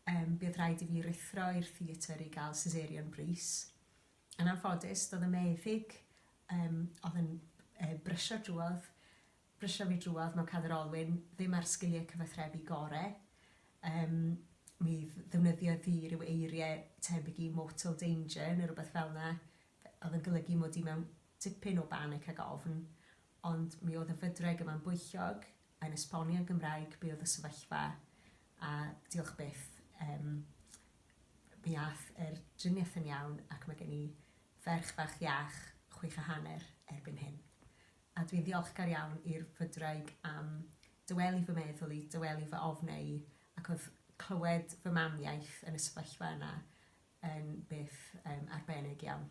Yym buodd rhaid i fi ruthro i'r theatr i ga'l caesarean brys. Yn anffodus do'dd y meddyg yym o'dd yn yy brysio drwodd brysio fi drwodd mewn cadar olwyn ddim â'r sgilie cyfathrebu gore. Yym mi ddefnyddiodd hi ryw eirie tebyg i mortal danger ne' rwbeth fel 'na o'dd yn golygu mod i mewn tipyn o banic ag ofn ond mi o'dd y fydwraig yma'n bwyllog yn esbonio'n Gymraeg be' o'dd y sefyllfa a diolch byth yym mi ath yr driniaeth yn iawn ac ma' gen i ferch fach iach chwech a hanner erbyn hyn. A dwi'n ddiolchgar iawn i'r fydwraig am dawelu fy meddwl i, dawelu fy ofne i, ac o'dd clywed fy mamiaith yn y sefyllfa yna yn beth yym arbennig iawn.